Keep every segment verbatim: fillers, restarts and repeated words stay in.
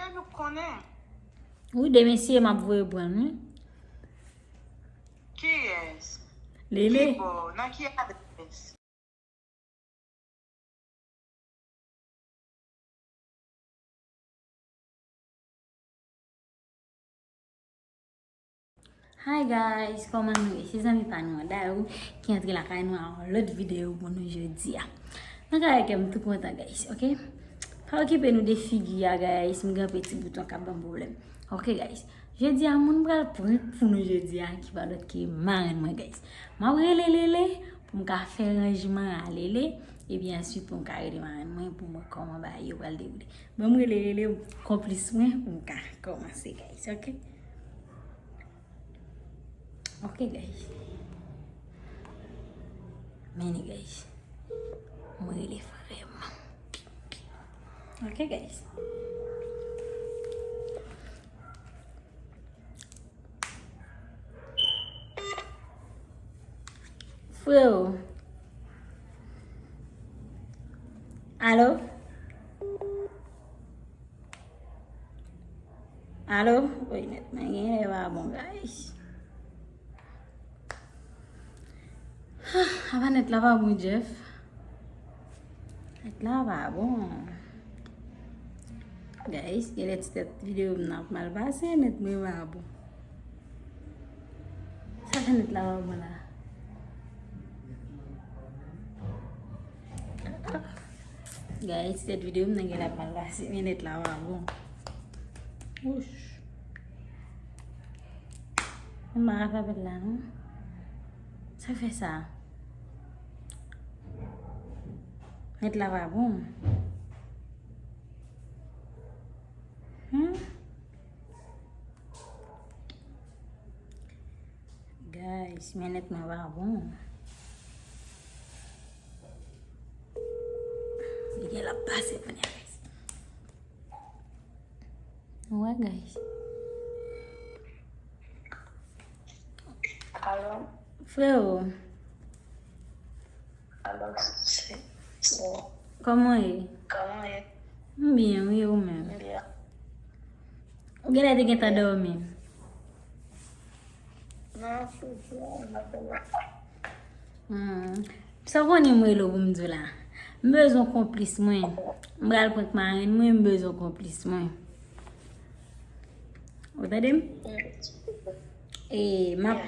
Fè nou konnen. Wi, demen si m ap voye pran l, wi. Kiyès? Lele. Kibò? Nan ki adrès? Hi guys, kòman nou ye? Se zanmi pa nou an Dayou ki antre lakay nou a yon lòt videyo pou nou jodi a. Nan kay kè m tou kontan guys, ok? Pa okipe nou de figi a guys, m gen yon ti bouton k ap ban m pwoblèm. Ok guys, jodi a moun pral prank pou nou jodi a ki pa lòt ke marenn mwen guys. M ap rele Lele pou m ka fè ranjman a Lele, epi answit pou m ka rele marenn mwen pou m wè kòman bagay yo pral dewoule. Ban m rele Lele, konplis mwen, pou m ka kòmanse guys, ok? Ok guys. Men li guys. M rele frè m. Ok guys. Freo. Alo? Alo? Woy, nèt mwen genlè pa bon, guys. Apa nèt la pa bon, Jeff? Nèt la pa bon. Guys, genlè ti tèt videyo m nan ap mal pase, nèt mwen pa bon. Sa fè nèt la pa bon la? Guys, ti tèt videyo m nan genlè ap mal pase, men nèt la pa bon. Wouch. Mwen pa ka fè bèl la non. Sa fè sa? Nèt la pa bon. Hmm? Guys, men nèt mwen pa bon. Li gen l ap pase kounye a, guys. Wè, guys. Alo? Freo. Alo, se, se. Kòman w ye? Kòman w ye? M byen, wi, ou menm? M byen. Ou genlè te gentan dòmi? Non, se byen, m ap dòmi. Hmm. Sa w konnen m rele w pou m di w la? M bezwen konplis mwen. M pral prank marenn mwen, m bezwen konplis mwen. Ou tande m? E, m ap,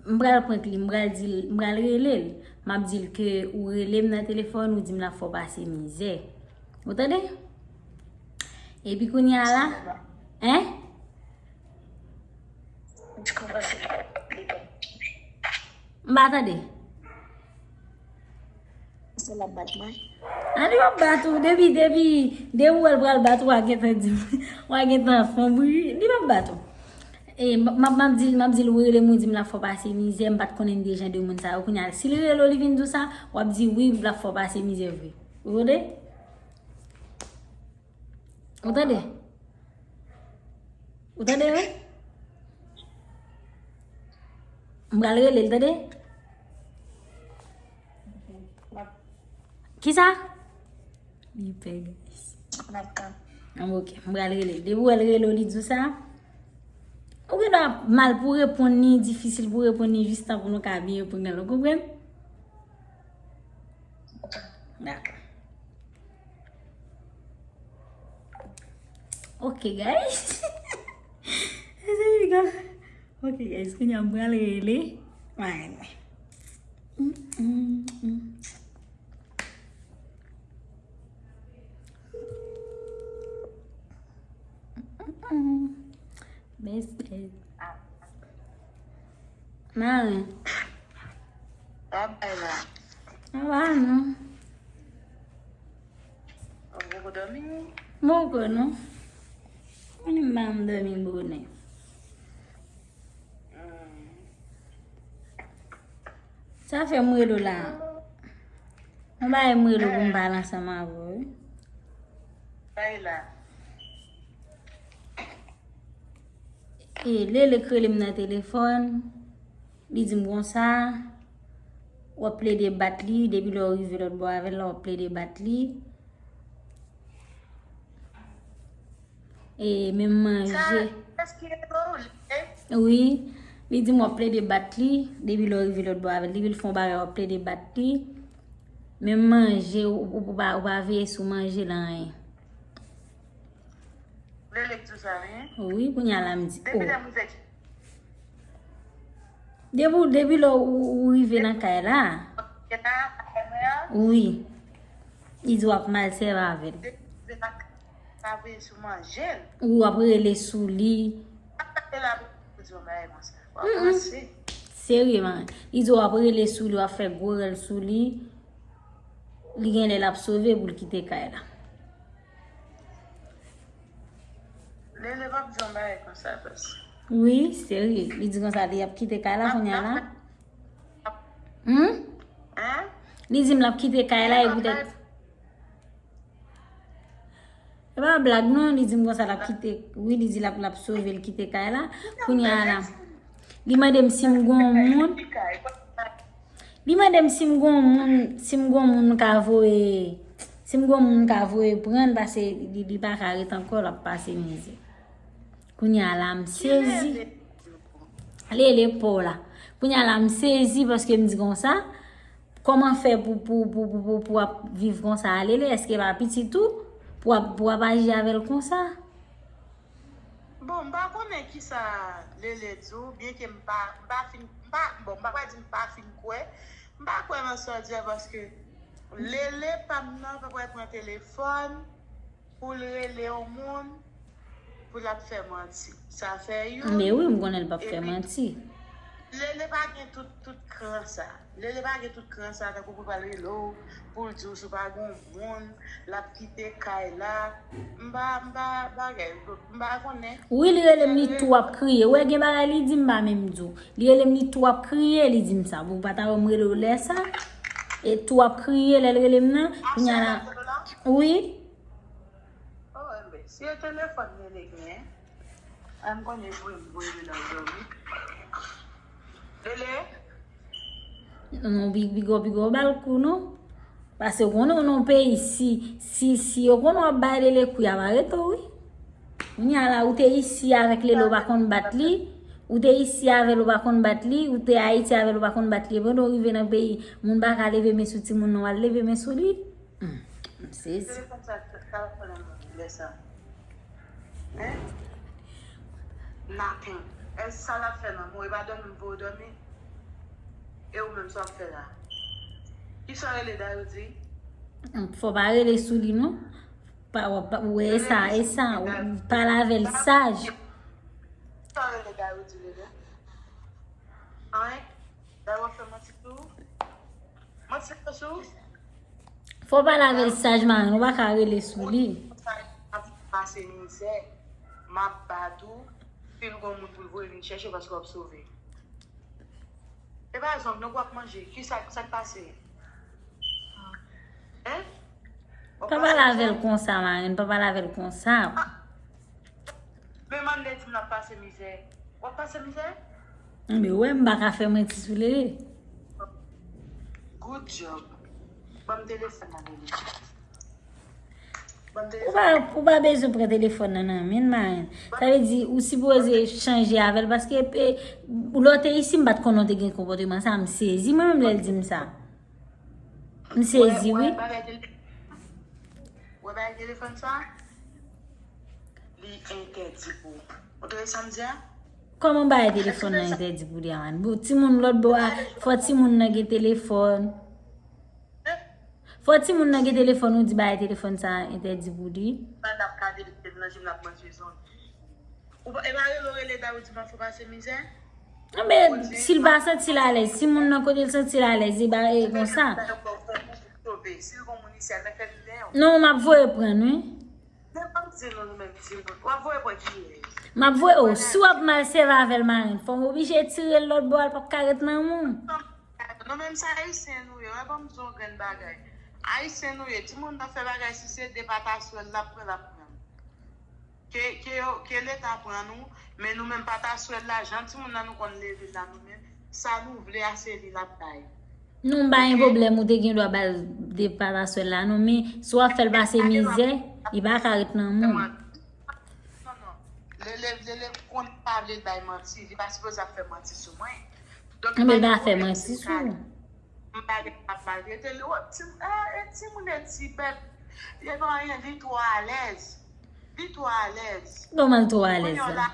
m pral prank li, m pral di l, m pral rele l. M ap di l ke ou rele m nan telefòn, ou di m l ap fè w pase mizè. Ou tande? Epi kounye a la, en? M pa tande. Se l ap bat mwen. A, li p ap bat ou. Depi, depi, depi w wè l pral bat ou, w a gentan di, w a gentan fè yon bri. Li p ap bat ou. E, m, m, m ap di l, m ap di l, ou rele m, ou di m l ap fè w pase mizè, m pa t konnen de jan de moun sa yo. Kounye a, si l rele w, li vin di w sa, w ap di wi, l ap fè w pase mizè vre. Ou tande? Ou tande? Ou tande, wi? M pral rele l, tande? Kisa? Li pè, guys. Ah, ok, m pral rele l. Depi w wè l rele w, li di w sa. Ou gen dwa mal pou w reponn li, difisil pou w reponn li, jis tan pou nou ka byen reponn nan, ou konprann? Dakò. Ok, guys. Ok, guys, kounye a m pral rele marenn mwen. Mm, mm, mm. Mm, mm, mm. Best friend. Marenn. Sa bay la? Sa va non. Ou poko dòmi? M poko non. Mwen menm m pa janm dòmi bonè. Hmm. Sa fè m rele w la. Mwen ba m rele w pou m pale ansanm avè w, wi. Bay la. E, Lele k rele m nan telefòn, li di m konsa, w ap plede bat li, depi lè w rive lòt bò avè l la, w ap plede bat li. E menm manje. Wi. Li di m w ap plede bat li. Depi lè w rive lòt bò avè l, depi l fè yon bagay, w ap plede bat li. Menm manje, ou, ou, ou pa, ou pa veye sou manje l anyen. Lele k di w sa, wi. Wi, kounye a la m di, depi lè m rive. Depi, depi lè ou, ou rive nan kay la. Wi. Li di w ap mal sèvi avè l. Depi lè m rive nan kay la, pa veye sou manje l. Wi, w ap rele sou li. Serye, man. Li di w ap rele sou li, w ap fè gwo rèl sou li. Li genlè l ap sove pou l kite kay la. Lele p ap di yon bagay konsa, baz. Wi, serye. Li di konsa, li ap kite kay la kounye a la. Hmm? Hein? Li di m l ap kite kay la e poutèt. E pa blag non, li di m konsa l ap kite. Wi, li di l ap, l ap sove l kite kay la. Kounye a la. Li mande m si m gon moun. Li mande m si m gon moun, si m gon moun m ka voye, si m gon moun m ka voye pran l, paske li, li pa ka ret ankò, l ap pase mizè. Kounye a la, m sezi. Lele pa w la. Kounye a la, m sezi paske m di konsa, kòman fè pou, pou, pou, pou, pou, pou w ap viv konsa a Lele? Èske pa pitit ou? Pou w ap, pou w ap aji avè l konsa? Bon, m pa konnen kisa Lele di w, byenke m pa, m pa fin, m pa, bon, m pa ka di m pa fin kwè. M pa kwè nan sa w di a paske Lele pa m nan pa pral pran telefòn pou l rele yon moun pou l ap fè manti. Sa fè youn. Men wi, m konnen l p ap fè manti. Lele pa gen tout, tout kran sa. Lele pa gen tout kran sa, tankou pou l pral rele w, pou l di w si w pa gen yon moun, l ap kite kay la. M pa, m pa bagay, m pa konnen. Wi, li rele m, li tou ap kriye. Ou wè gen bagay li di m pa menm di w. Li rele m, li tou ap kriye, li di m sa. Ou pa ta wè m rele w lè sa? E tou ap kriye lè l rele m nan. Kounye a la. Wi. Oh, enben, si e telefòn Lele gen, an m konnen pou m voye Lele al dòmi. Lele? Non, pi, pi gwo, pi gwo ba l kou, non. Paske ou konnen w nan yon peyi, si, si, si yo konnen w ap bay Lele kou, y ap arete w, wi. Kounye a la, ou te isi avèk Lele, ou pa konn bat li. Ou te isi avè l, ou pa konn bat li. Ou te Ayiti avè l, ou pa konn bat li. Epi w rive nan peyi, moun pa ka leve men sou timoun nan, w al leve men sou li. Hmm, m sezi. Telefòn sa, sa, sa l ap fè nan mwen lè sa? Hein? Nothing. E sa l ap fè nan mwen? E pa dòmi m voye w dòmi? E ou menm, sa w ap fè la? Kisa w rele Dayou di? Hmm, fò w pa rele sou li, non. Pa, w ap, w ap, w ap, e sa, e sa, w pale avè l saj. Kisa w rele Dayou di, Lele? Hein? Dayou ap fè manti sou ou? Manti sou ou? Fò w pale avè l saj, man, ou pa ka rele sou li. Ap pase mizè, m ap bat ou, fin gon moun pou l voye vin chèche w paske w ap sove. E pa egzanp, nan w ap manje, kisa, sa k pase? Hein? Pa pale avè l konsa, Marèn, pa pale avè l konsa. Men Mande di m l ap pase mizè. W ap pase mizè? Men wè, m pa ka fè manti sou Lele. Good job. Ban m telefòn nan, Lele. Ban m telefòn nan. Ou pa, ou pa bezwen pran telefòn nan nan men l, Marèn. Sa vle di, ou sipoze chanje avè l, paske, e, lè w te isi, m pa t konnen w te gen konpòteman sa, m sezi, mwen menm, lè l di m sa. M sezi, wi. Ou wè bagay telefòn sa? Li entèdi pou ou. Ou tande sa m di a? Kòman bagay telefòn nan entèdi pou li a, man? Bon, timoun lòt bò a, fò timoun nan gen telefòn. Fò timoun nan gen telefòn, ou di bagay telefòn sa entèdi pou li. Pandan ap gade l nan je m, l ap manje zòn. Ou pa, e pa rele w rele Dayou di m ap fè w pase mizè? Anben, si l pa santi l alèz, si moun nan kote l santi l alèz, e ba, e konsa. Si l gon moun isi a, nan fè l lè. Non, m ap voye pran l, wi. Men pa m di nou, nou menm timoun. W ap voye pran kiyès? M ap voye, o, si w ap mal sèvi avè l, Marèn, fò m oblije tire l lòt bò a, l p ap ka ret nan men w. Nou menm se Ayisyen nou ye, wè, ban m di w yon grenn bagay. Ayisyen nou ye, timoun nan fè bagay, si se de pataswèl l ap pran, l ap pran. Ke, ke yo, ke Leta pran nou, men nou menm pataswèl la, jan timoun nan nou konn leve la, nou menm, sa nou vle a se li l ap bay. Non, m pa gen pwoblèm, ou te gen dwa ba l de pataswèl la, non, men si w ap fè l pase mizè, li pa ka ret nan men w. vle bay manti, li pa sipoze ap fè manti sou mwen. Donk, Anben, li pa fè manti sou ou. M pa gen ap maltrete l. Ti, ah, e timoun e ti bèt. Li pa anyen, li twò alèz. Li twò alèz. Kòman l twò alèz la?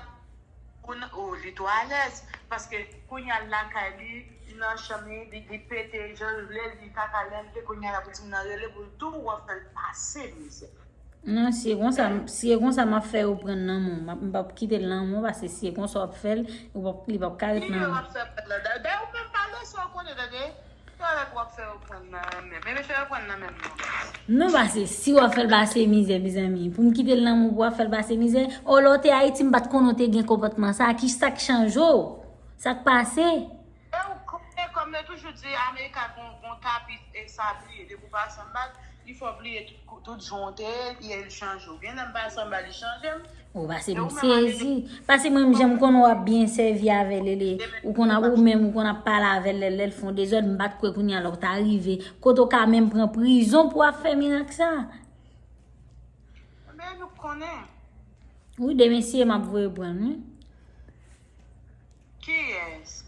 Ou n-, oh, li twò alèz. Paske kounye a l lakay li, li nan chanm li, li, li pete jan l vle, li kaka lè l vle, kounye a la pou timoun nan rele pou l tou, w ap fè l pase mizè. Non, si e konsa, si e konsa, m ap fè yo pran nan men w. M ap, m p ap kite l nan men w, paske si e konsa w ap fè l, ou p ap, li p ap ka ret nan men w. Ki yo ap fè pran nan? Dayè, ou menm pale sa w konnen, tande. Yo avèk w ap fè yo pran nan men m. Men fè yo pran nan men m non. Non, paske si w ap fè l pase mizè, mezanmi, pou m kite l nan men w pou w ap fè l pase mizè, o lè w te Ayiti, m pa t konnen w te gen konpòtman sa. Ki sa k chanje w? Sa k pase? E ou konnen, kòm yo toujou di, Amerika gon, gon tapi e sabliye. Depi w pa sanble, li fè w bliye tout, tout jan w te ye, li chanje w. Gen lè m pa sanble, li chanje m. Ou pase m sezi. Pase mwen, m janm konn w ap byen sèvi avè Lele. Ou konn ap, ou menm, ou konn ap pale avè l lè, lè l fè yon dezòd, m pa t kwè kounye a la w ta rive. Kote w ka menm pran prizon pou w ap fè mirak sa. Men nou konnen. Wi, demen si e m ap voye pran l, wi. Kiyès?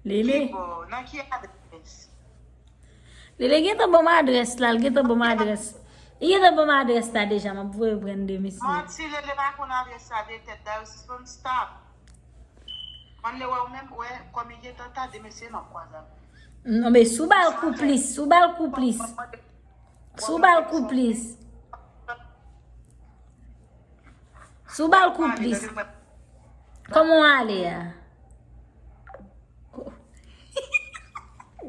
Lele. Kibò? Nan ki adrès? Lele gentan ban m adrès la, l gentan ban m adrès. Li gentan ban m adrès la deja, m ap voye pran l demen si. Manti, Lele pa konn adrès la de tèt, dayè sispann stop. Mwen le wè ou menm, wè, kòm li gentan ta demen si e m ap kwaze avè l. Non, men si w ba l kou plis, si w ba l kou plis. Si w ba l kou plis. Si w ba l kou plis. Kòman w ale a?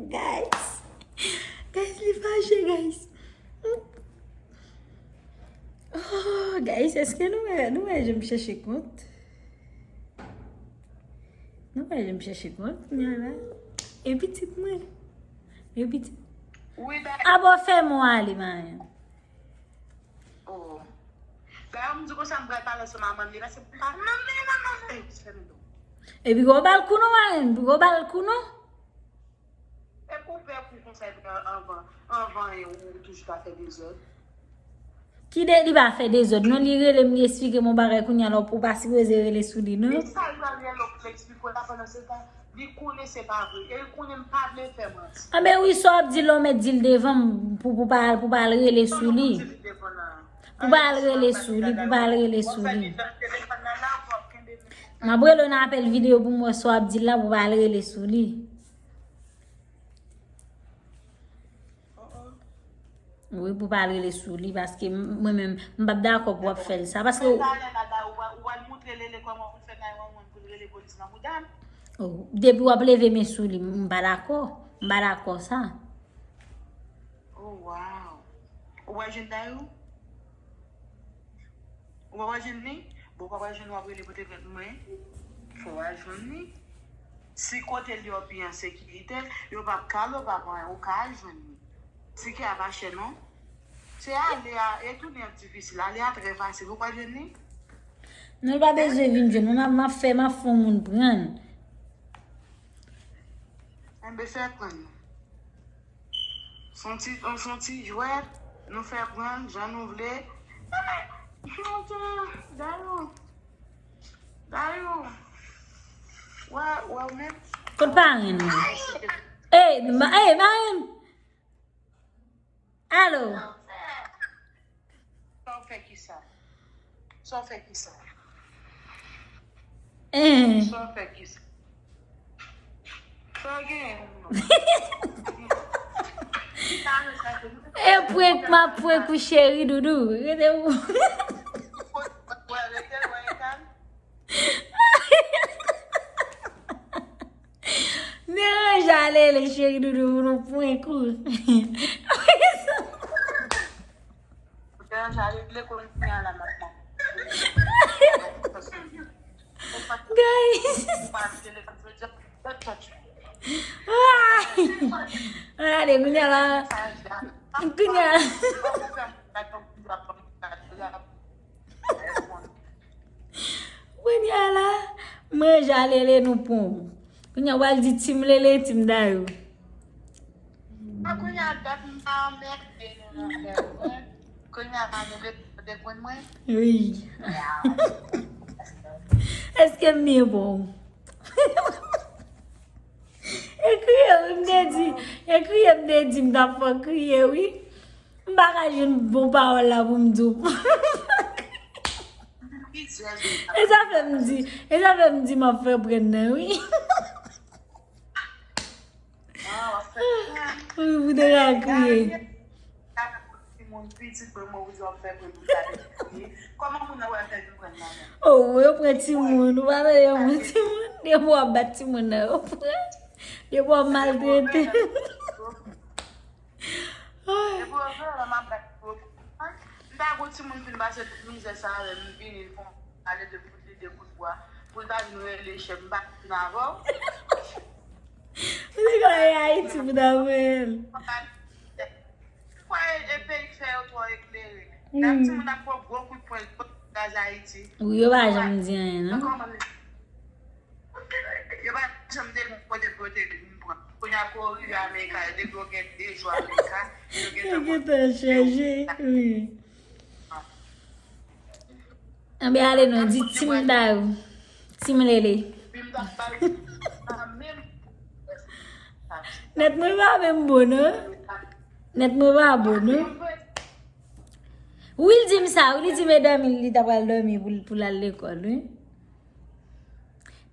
Guys. Guys, li fache, guys. Oh, guys, èske nou wè, nou wè jan m chèche kont? Nou wè jan m chèche kont, kounye a la. E pitit mwen. E pitit. Wi, dayè. Abo fè mwen ale, Mayen. Oh. Dayè, m di konsa m pral pale ansanm a manmi, paske m pa, manmi, manmi, manmi. Ey, fèmen do. Epi gwo bal kou non, Mayen, gwo bal kou non. E kou pè kou konsa epi anvan, anvan e ou toujou ta fè dezòd. Ki de, li pa fè dezòd non, li rele m, li eksplike m yon bagay kounye a la, ou pa sipoze rele sou li non. Men sa l pral rele w pou l eksplike w la pandan se tan, li konnen se pa vre, e l konnen m pa vle fè manti. Anben wi, sa w ap di la, w mèt di l devan m pou, pou pa, pou pa al rele sou li. Pou pa al rele sou li, pou pa al rele sou li. M ap rele w nan apèl videyo pou m wè sa w ap di l la, pou pa al rele sou li. Wi, pou pa al rele sou li, paske m-, mwen menm, m p ap dakò pou w ap fè l sa, paske w pral moutre Lele kòman pou l fè nine one one pou l rele polis nan bouda l. Oh, depi w ap leve men sou li, m pa dakò. M pa dakò sa. Oh, wow. Ou wè jèn dayou? Ou pa pral jwenn li? Bon, ou pa pral jwenn li, w ap rele pou te plent mwen. Fò w al jwenn li. Si kote l yo pi an sekirite, yo p ap kale w, p ap anyen, ou ka al jwenn li. Tike a pa chè non. Se ale a, e tounen an difisil. Ale a trè fasil. Ou pral jwenn li? Non, l pa bezwen vin jwenn mwen. M ap, m ap fè, m ap fè yon moun pran l. Enben, fè pran l. Se yon ti, se yon ti jwèt, nou fè pran l jan nou vle. Dayou, Dayou, wè, wè, ou menm. Kot parenn ou? Ey, ma-, ey, marenn! Alo? Sa w fè ki sa? Sa w fè ki sa? Sa w fè ki sa? Sa w gen? E prank m ap prank ou, cheri doudou. Rete ou. Deranje Lele, cheri doudou, pou nou prank ou. Deranje Lele kounye a la, m ap mande. Guys. Ay! Gade, kounye a la. Kounye a la. Kounye a la, manje a Lele nou pran. Kounye a w al di Team Lele, Team Dayou. A kounye a dat m pa anmède nou nan fè mwen. Kounye a pa nou de de konn mwen. Wi. Yeah. Èske m byen bon? E kriye wi, m te di, e kriye m te di, m t ap fè w kriye wi. M pa ka jwenn bon pawòl la pou m di w. E sa fè m di, e sa fè m di m ap fè prank nan wi. Wi, pou te ka kriye. Timoun pitit mwen, mwen, w ap fè prank pou sa te kriye. Kòman moun nan wè fè nou prank nan men? Oh, yo pran timoun, ou pa tande yo pran timoun. Depi w ap bat timoun nan, yo pran. Depi w ap maltrete. Depi w ap maltrete. M ta gon timoun fin pase tout mizè sa a, lè m vini, l fon ale de kout li, de kout bwa. Pou l ta vin rele chèf, m pa vin avè w. Li gaye Ayiti pou ta voye l. Kwa e, e peyi k fè yo twò eklere. Nap timoun ap pran gwo kout pwen, gaz Ayiti. Wi, yo pa janm di anyen, non? Yo pa janm te gen kote pou yo te vin pran. Kounye a, kou yo rive Amerika, depi yo gen de jou Amerika, yo gentan pran. Yo gentan chanje, wi. Anben ale non, di Tim Dayou. Tim Lele. Nèt mwen pa menm bon non. Nèt mwen pa bon non. Wi, li di m sa, wi, li di medam li, li ta pral dòmi pou, pou l al lekòl, wi.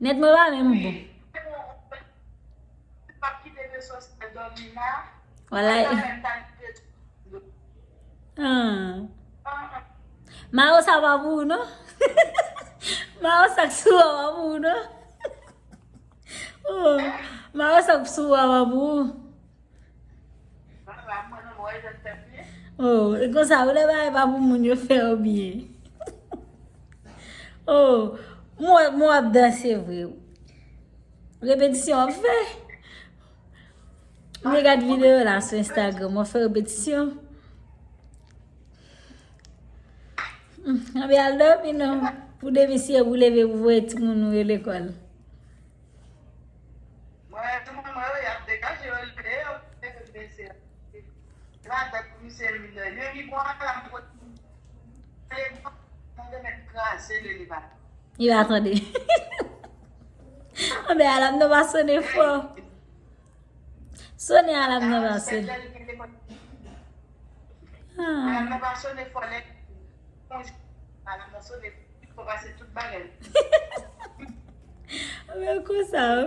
Nèt mwen pa menm bon. Wala. Ah. Mayo sa pa pou ou non. Mayo sa k sou a pa pou ou non. Oh, Mayo sa k sou a pa pou ou. Oh, e konsa, ou lè bagay pa pou moun yo fè yo byen. Oh, mwen, mwen ap danse vre. Repetisyon ap fè. Mwen gad videyo la sou Instagram, mwen fè repetisyon. Hmm, anben al dòmi non. Pou demen si e pou leve pou voye timoun ou yo lekòl. Mwen, timoun mwen yo, y ap degaje yo, leve yo, leve mesye. Ladan pou misye minè. Yo li bon la, m kote. Mwen te mèt kraze li, li pa. Li pa tande. Anben alam nan pa sonnen fò. Sonnen alam nan pa sonnen. Ah. Alam nan pa sonnen fò lè. Alam nan sonnen fò pase tout bagay. Anben konsa, wi.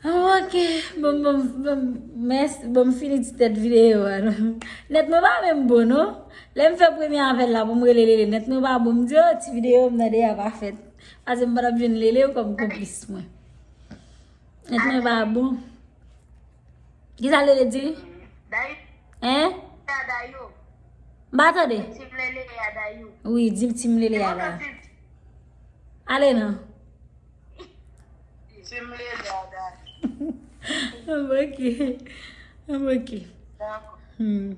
Ah, ok. Bon, bon, bon, mèsi. Bon, m fini ti tèt videyo a non. Nèt mwen pa menm bon non. Lè m fè premye apèl la pou m rele Lele, nèt mwen pa bon. M di, oh, ti videyo m nan deja pa fèt. Paske m pa t ap jwenn Lele kòm konplis mwen. Nèt mwen pa bon. Kisa Lele di? Dayou. Hein? Dayou. M pa tande. Tim Lele a Dayou. Wi, di m Tim Lele a Dayou. Ale non. Tim Lele a Dayou. Ok. Ok. Dakò. Hmm.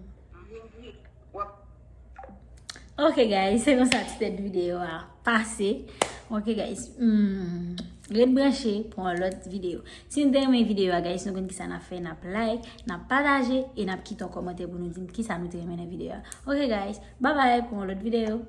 Ok guys, se konsa ti tèt videyo a pase. Ok guys, hmm, ret branche pou yon lòt videyo. Si nou te renmen videyo a guys, nou konn kisa n ap fè, n ap like, n ap pataje e n ap kite yon kòmantè pou nou di n kisa nou te renmen nan videyo a. Ok guys, bye bye pou yon lòt videyo.